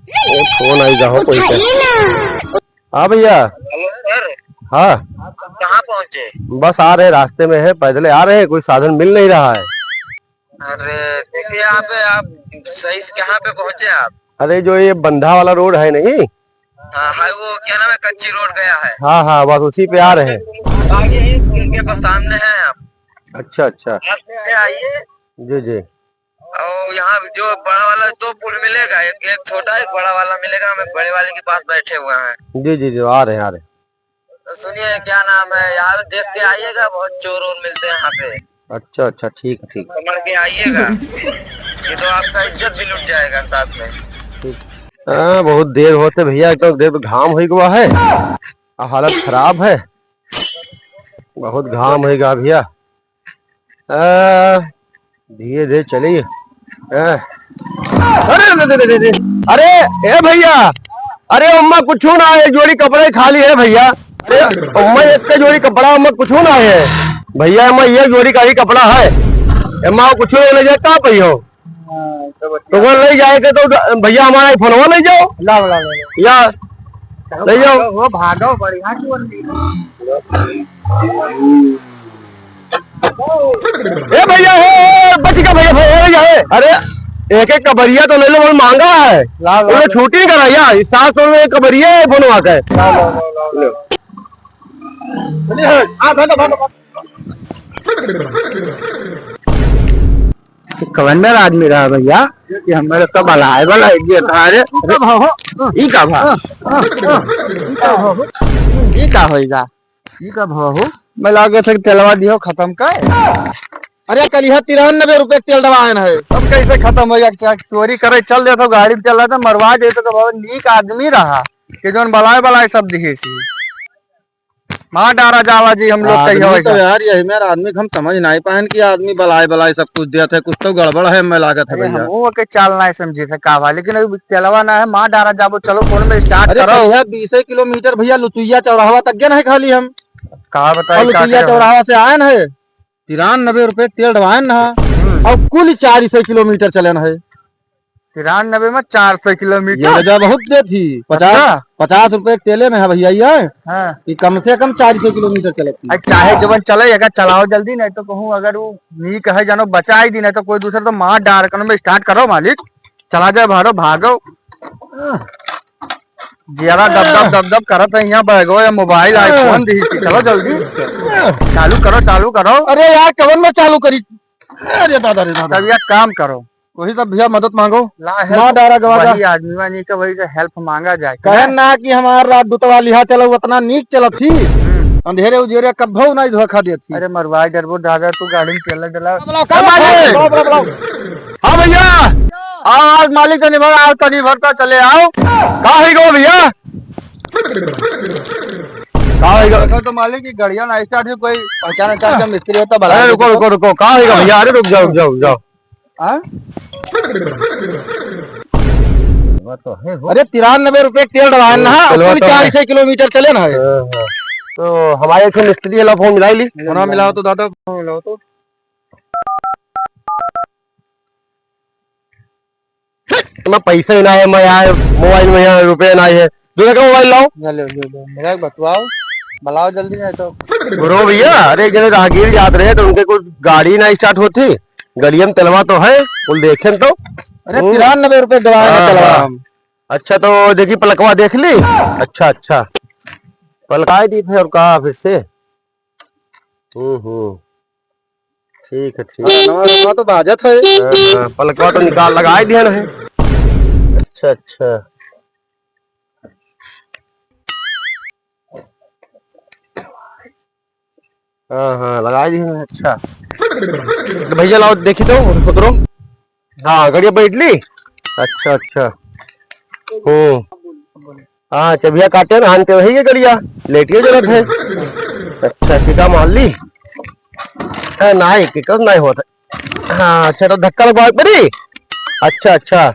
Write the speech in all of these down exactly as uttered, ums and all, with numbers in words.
ए, फोन आई जाओ कोई के। उठाइए ना। हाँ भैया। हेलो सर। हाँ। आप कहाँ पहुँचे? बस आ रहे, रास्ते में है, पैदल आ रहे हैं, कोई साधन मिल नहीं रहा है। अरे देखिए, आप आप सही से कहाँ पे पहुँचे आप? अरे जो ये बंधा वाला रोड है नहीं? हाँ, है वो क्या नाम है, कच्ची रोड गया है। हाँ हाँ, बस उसी पे आ रहे हैं। आगे ही उनके बस सामने हैं आप। अच्छा अच्छा। आप सीधे आइए। जी जी। और यहाँ जो बड़ा वाला दो पुल मिलेगा, एक एक छोटा, एक बड़ा वाला मिलेगा। हम बड़े वाले के पास बैठे हुए हैं। जी जी जी, आ रहे हैं, आ रहे हैं। तो सुनिए, क्या नाम है यार, देख के आइएगा, बहुत चोर वोर मिलते हैं यहाँ पे। अच्छा अच्छा, ठीक है, ठीक। समझ के आइएगा। ये तो आपका इज्जत भी लुट जाएगा साथ में। ठीक। हाँ, बहुत देर होते भैया, एक तो देख घाम होइ गवा है, आ हालत खराब है, बहुत घाम होइ गवा भैया। आ, धीरे धीरे चली। आ। अरे, अरे, अरे, अरे, अरे। अरे, ए भैया, अरे, अम्मा कुछ ना है, एक जोड़ी कपड़ा ही खाली है भैया। अरे, अम्मा एक का जोड़ी कपड़ा, अम्मा कुछ ना है भैया, अम्मा एक जोड़ी का ही कपड़ा है। अम्मा कुछ नहीं ले जाए, कहाँ पे हो? हाँ, तो तो बढ़िया। वो ले जाए के तो द-, भैया हमारा ही फोनवा ले जाओ। लाओ, लाओ, लाओ, लाओ। या, चलो, ले जाओ। भागो, वो भागो, बढ़िया क्यों नहीं? ए भैया, ए, ए, बच गया भैया, भैया, भैया, ए। अरे, एक एक कबरिया तो ले लो, बहुत महंगा है। लाओ, लाओ, वो लाओ। छूटी नहीं करा, या, सात सौ रुपये कबरिया है, फोनवा का है। लाओ, लाओ, लाओ, लाओ, लाओ। चलिए, हाँ, भागो, भागो, भागो। कवन मेरा आदमी रहा भैया कि हमारे सब बलाए, बलाए दिया था। अरे, ई का भा? ई का भा? ई का होइगा? ई का भा हो? मैं लागे थे तेलवा दियो खत्म का। अरे, कल यह तिरानबे रुपये तेल डलवाएन है, तब कैसे खत्म होइगा? चाहे चोरी करे चल देता, गाड़ी में चल रहा था, मरवा देते तो बहुत नीक आदमी रहा कि जौन बलाए, बलाए सब दिहे सी। मार डारा जावा जी, हम लोग कहियो आदमी तो ऐसा। यार, यही मेरा आदमी के हम समझ नहीं पाएन कि आदमी बलाए बलाए सब कुछ देत है, कुछ तो गड़बड़ है, मैं लागत है अरे, भैया। हम वो के चाल नहीं समझे थे का बा, लेकिन अभी तेलवा ना है, मार डारा जाबो, चलो फोन में start अरे करो। भैया, बीसे किलोमीटर भैया, लुचुइया चौराहा तक गए नहीं खाली हम। का बताई, और का लुचुइया करे चौराहा से आए न है, तिरानबे रुपये तेल डलवाए न है, हम्म। और कुल चार सौ किलोमीटर चले न है। तिरानबे में चार सौ किलोमीटर? ये वजह बहुत देत ही। पचास, अच्छा। पचास रुपये के तेले में है भैया, ये हाँ। कि कम से कम चार सौ किलोमीटर चलत ही। अरे चाहे जवन चले, अगर चलाओ जल्दी, नहीं तो कहूँ अगर वो नीक है, जानो बचाई दी, नहीं तो कोई दूसरा तो मार डार कनो में start करो मालिक, चला जाए भारो, भागो। ज्यादा दब दब दब दब करत है यहाँ बैगो या मोबाइल iPhone दी थी, चलो जल्दी चालू करो, चालू करो। अरे यार, कवन में चालू करी? अरे दादा रे दादा। तब यार काम करो। वही सब भैया मदद मांगो। ला help मार डारा गवा जा। वही आदमी वानी का वही से help मांगा जाए। कहन ना कि हमार रात दुतवा लिहा चलो, उतना नीक चलत थी। हम्म। अंधेरे उजेरे कब्बो नहीं धोखा देत थी। अरे मरवाई डरबो दादा, तू गाड़ी में तेल डला। का बोला, का बोला, बोला, बोला, बोला। हाँ भैया, आओ, आज मालिक तनी भर, आओ तनी भर तो चले आओ। का है गो भैया? का है गो? तो मालिक की गड़िया ना start हुई, कोई पहचान अहचान का मिस्त्री होता भला अरे रुको, रुको, रुको, का है गो भैया? अरे रुक जाओ, रुक जाओ, रुक जाओ। हाँ? अरे, तिरानबे रुपये के तेल डलवाए ना, तेलवा कुल तो चार सौ किलोमीटर चले ना है। हाँ, हाँ। तो हमारे एक मिस्त्री वाला फोन मिला ली। फोन मिलाओ तो दादा, फोन मिलाओ तो। मैं पैसा ही ना है, मैं यहाँ मोबाइल में यहाँ रुपये ना है। दूसरा का मोबाइल लाओ। ले लो, ले लो, मेरा एक बतवाओ, बुलाओ जल्दी नहीं तो। गुरु भैया, अरे एक जने राहगीर जात रहे तो उनके कुछ गाड़ी ना start होती, गड़िया में तेलवा तो है, कुल देखें तो। अरे हम्म। तिरानबे रुपये डलवाए ना हाँ, तेलवा हाँ। हम। अच्छा तो देखी पलकवा देख ली। अच्छा अच्छा, पलकाए दी थे और कहा फिर से। हम्म हम्म, ठीक है ठीक। नवा नवा तो बाजत है। हाँ, हाँ, पलकवा तो निकाल लगाए दिया ना है। अच्छा अच्छा। हाँ, हाँ, लगाए दिए हैं, अच्छा। तो भैया लाओ, देखी तो, उतरो। हाँ, गड़िया बैठ ली। अच्छा, अच्छा। हम्म। हाँ, चबिया काटे ना, आन के वही है गड़िया। लेटिए जरूरत है। अच्छा, टीका मार ली। हाँ, नहीं, टीका नहीं होता। हाँ, अच्छा, तो धक्का लगवावे पड़ी? अच्छा, अच्छा।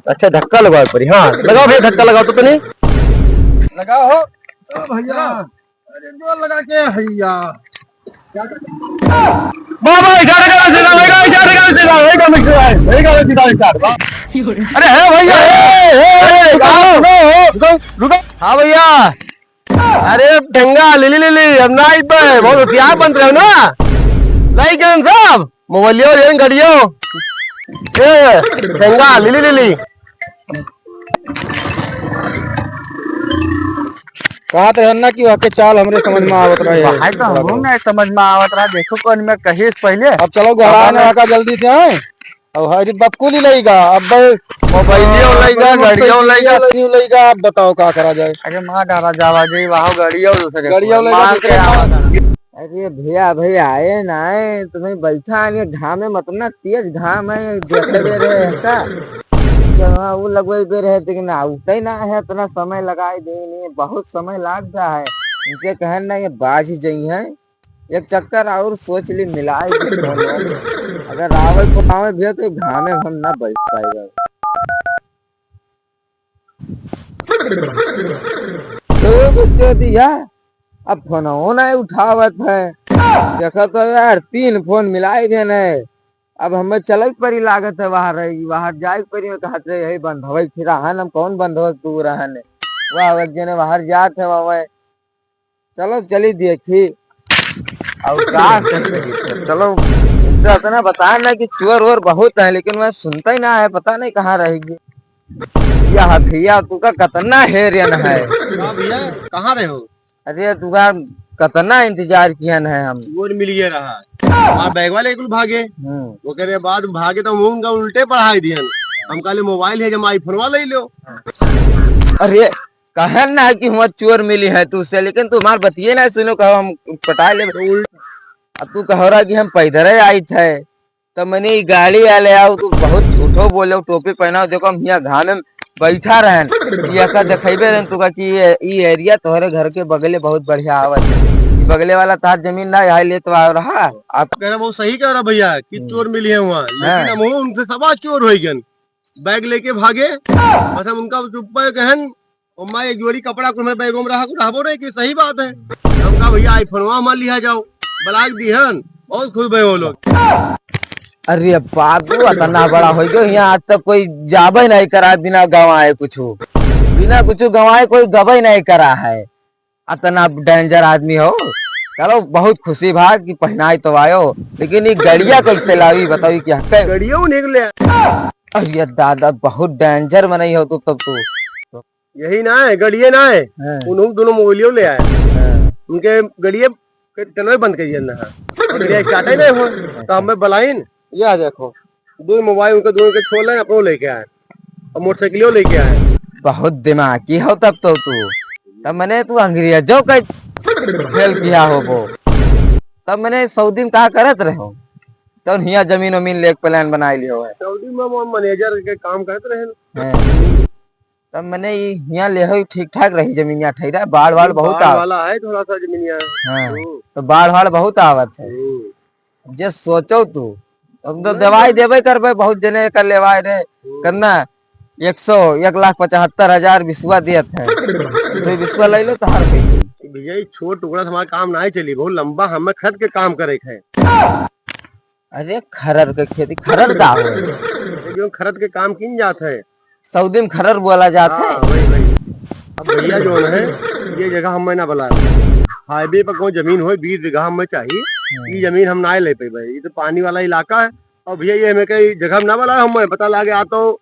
अच्छा, धक्का लगवावे पड़ी। हाँ, लगाओ भैया, धक्का लगाओ तो तनी। लगाओ हो। ओ भैया, अरे जोर लगा के हैया। बाबा, इशारे करो, सीधा होएगा, इशारे करो, सीधा होएगा, मिक्स है, होएगा, सीधा, इशारे, वाह। अरे, हे भैया, हे, हे, हे, रुको, कहाँ? रुको, रुको, रुको। हाँ भैया, अरे ढंगा, ले, ले, ले, ले, अब ना आई पे, बहुत होशियार बनत रहे हो ना। लाई गए सब, मोबाइलियो, ये घड़ियो। ए, ढंगा, ले, ले, ले, ले। कहत रहन ना कि वहके चाल हमरे समझ में आवत रहे। भाई तो हमहू नहीं समझ में आवत रहा, देखो कौन में कहिस पहले। अब चलो घर आने वाला जल्दी से, हैं? अब हरी बक्कुली लइगा, अब मोबाइलियो लइगा, अब गड़ियो लइगा। लइगा, अब बताओ का करा जाए? अरे मार डाला जावा जे, वहाँ गड़ियो दूसरे को गड़ियो लइगा, मार दूसरे के को। आवा करा। अरे भैया, भैया आए ना आए, तुम्हें बैठा है, घाम में, मतलब तेज घाम है, देखे दे रहे हैं का? जहाँ वो लगवे दे रहे, लेकिन आवते ना है, इतना समय लगाए दे, नहीं, बहुत समय लाग रहा है। इनसे कहन ना, ये बाज ही जई है। एक चक्कर और सोच ली, मिलाए के फोन वोन। अगर रावल को आवे भैया, तो घामे हम ना बैठ पाएगा। तो बच्चों दिया, अब फोन नहीं उठावत है। देखा तो यार, तीन फोन मिलाए देन है। अब हमें चले के परी लागत है, बाहर रहेगी, बाहर जाए के परी। में कहत रहे, यही बंधवे फिरा हन, हम कौन बंधवे दूर रहन। वह एक जने बाहर जात है, वह चलो, चली देखी। अब का कर सकी थे? चलो, इनसे इतना बताए ना कि चोर वोर बहुत है, लेकिन वह सुनता ही ना है, पता नहीं कहाँ रहेगी। यह भैया, तू का कितना हेरियन है। का भैया, कहाँ रहे हो? अरे, तू का कितना इंतजार कियन है हम। चोर मिल गया रहा। हमार बैग वाले कुल भागे। हम्म। ओकरे बाद भागे तो हम उनका उल्टे पढ़ाई दियन। हम कहले, मोबाइल है, जब आईफोनवा ले लो। अरे, कहन ना कि हुआ चोर मिली है तू से, लेकिन तू हमार बतिये ना सुनो, कहो हम पटा ले। तो उल-, अब तू कहो रहा कि हम पैदल ही आई थे, तो मैंने ये गाड़ी आ ले आओ, तू बहुत झूठो बोलो, टोपी पहनाओ, देखो हम यहाँ घामे में बैठा रहन, ये ऐसा दिखेबे रहन तू का कि ये, ये एरिया तोहरे घर के बगले बहुत बढ़िया आवत है, ये बगले वाला तार जमीन ना यहाँ ले तो आ रहा। आप कह रहे, बहुत सही कह रहा भैया कि हम्म। चोर मिली है वहाँ, लेकिन हाँ। हम उनसे सवा चोर हो गए, बैग लेके भागे, बस हम उनका चुप्पा कहन, ओम्मा एक जोड़ी कपड़ा कुल मेरे बैगों में रहा, कुल रहबो नहीं कि सही बात है। हम कहा, "भैया, आईफोनवा हमार लिहा जाओ।" बलाक दिहन, बहुत खुश भए वो लोग। अरे बाबू, इतना बड़ा हो गयो, यहाँ आज तक कोई जाबे नहीं करा बिना गवाए कुछ, बिना कुछ गवाए कोई गबे नहीं करा है। इतना डेंजर आदमी हो। चलो, बहुत खुशी भा कि पहनाई तो आयो, लेकिन ये गड़िया कैसे लावी, बताओ कि हक है? गड़िया उन्हें ले। अरे दादा, बहुत डेंजर मनई हो तू तब तू। यही ना है, गड़िए ना है। हाँ। उन्होंने दोनों मोबाइलियों ले आए। हाँ। उनके गड़िए के टनवे बंद करिए ना। और गड़िया स्टार्ट ही नहीं हो, तो हमें बलाइन, ये आ देखो, दो मोबाइल उनके दोनों के छोड़ लें, अपनो लेके आए, और मोटरसाइकिलो लेके आए। बहुत दिमागी हो तब तो तू। तब मैंने तू अंग्रेजों का फेल किया हो वो। तब मैंने सऊदी में कहा करत रहे हो, तो हियाँ जमीन वमीन लेके प्लान बना लियो है। सऊदी में वो मैनेजर के काम करत रहे। हैं। तब मैंने ये हियाँ ले हो ठीक ठाक रही जमीनिया ठहरा, बाढ़ वाढ़ बहुत बाढ़ आवत। वाला है थोड़ा सा जमीनिया। हाँ, हम्म। तो बाढ़ वाढ़ बहुत आवत है। हम्म। जे सोचो तू, हम तो नहीं, देवाई नहीं। देबे करबे, बहुत जने कर लेवाए रे, हम्म। करना एक सौ, एक लाख पचहत्तर हजार बिस्वा दियत है। तो बिस्वा ले लो तो हर पैसे। भैया, ये छोट टुकड़ा से हमारा काम ना ही चली, बहुत लंबा हमें खत के काम करे के है। अरे खरर के खेती, खरर का हो? ये जो खरर के काम किन जात है। सऊदी में खरर बोला जात है। हाँ, वही, वही। अब भैया जो है, ये जगह हमें ना बलाए। हाईवे पर कोई जमीन होए, बीस बीघा हमें चाहिए। हम्म। ये जमीन हम ना ले पाए भाई, ये तो पानी वाला इलाका है। और भैया ये हमें कहीं जगह में ना बलाए, हमें पता लागे आ तो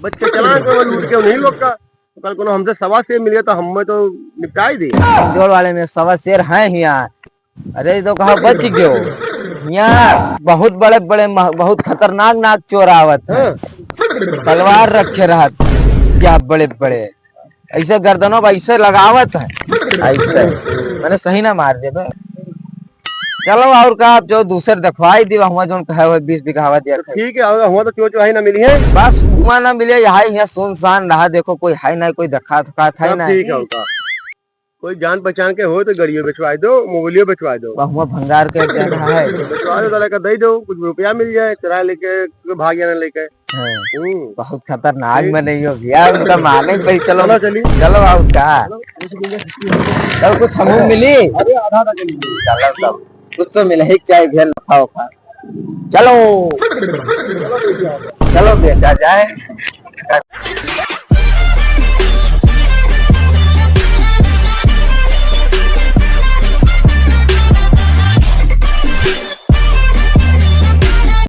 बच के चला गए, लूट के नहीं लोग का। तो कल कोनो हमसे सवा शेर मिल गया तो हमें तो निपटा ही दे। जोड़ वाले में सवा शेर है हियाँ। अरे, तो कहा बच गयो। हियाँ बहुत बड़े बड़े मह-, बहुत खतरनाक नाक चोर आवत है। हाँ। तलवार रखे रहत है, क्या बड़े बड़े, ऐसे गर्दनों पर ऐसे लगावत है, ऐसे। मैंने सही ना मार देबे। चलो, और का, आप जो दूसर देखवाई दी, हुआ जोन कहे हुए बीस बीघा हवा दिया तो था। ठीक है, और हुआ तो चोर चोराही ना मिली है। बस हुआ ना मिले, यहाँ, यहाँ सुनसान रहा, देखो कोई है ना, कोई देखा थका था ही सब ना। ठीक है, उनका। कोई जान पहचान के हो तो गड़ियो बेचवा दो, मोबाइलियो बेचवा दो। वह हुआ भंगार के जगह है। बेचवा दो, साला का दे दो, कुछ रुपया मिल जाए, चुरा लेके, कोई भाग जाना लेके। हाँ। हम्म। बहुत खतरनाक ठीक। में नहीं हो गया, उनका माने पे चलो। चलो, चलिए। चलो, आओ का। चलो, बीस रुपया छुट्टी हो गई। तब कुछ हमहू मिली। अरे, आधा आधा के लिए। चलो, तब कुछ तो मिले ही चाहिए, भेल नफा उफा। चलो, चलो बेचा जाए।